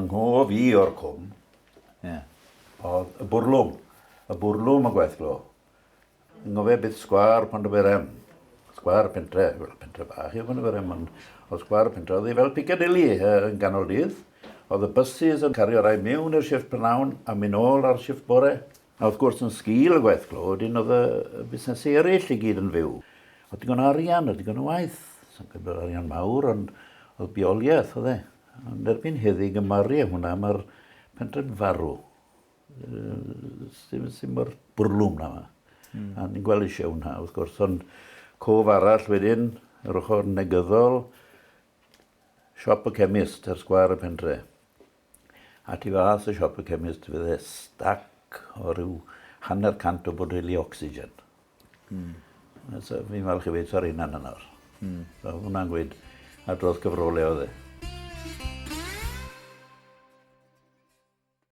Ond yng nghof i o'r cwm, Ie. oedd y bwrlwm. Y bwrlwm y gwaith glo. Yng ngofio byth sgwâr Pontyberem. Sgwâr y pentre, wel pentre bach yw Pontyberem, ond oedd sgwâr y pentre, oedd hi fel Piccadilly yn ganol dydd. Oedd y buses yn cario rai mewn i'r shifft prynhawn a mynd ôl ar shifft bore. A wrth gwrs yn sgil y gwaith glo, wedyn oedd y busnesau eraill i gyd yn fyw. Oedd digon o arian, oedd digon o waith. Sa'n gwybod bod arian mawr, ond oedd bioliaeth, oedd e. Ond erbyn heddi, gymaru â hwnna, mae'r pentre'n farw. Sy'n sy mor bwrlwm na. A ni'n gweld eisiau hwnna, wrth gwrs. Ond cof arall wedyn, yr ochr negyddol, siop y chemist ar sgwâr y pentre. A tu fas y siop y chemist fydde stac o ryw 50 o boteli ocsigen. So, fi'n falch i weud sori na nawr. So, hwnna'n gweud adrodd cyfrolau oedd e.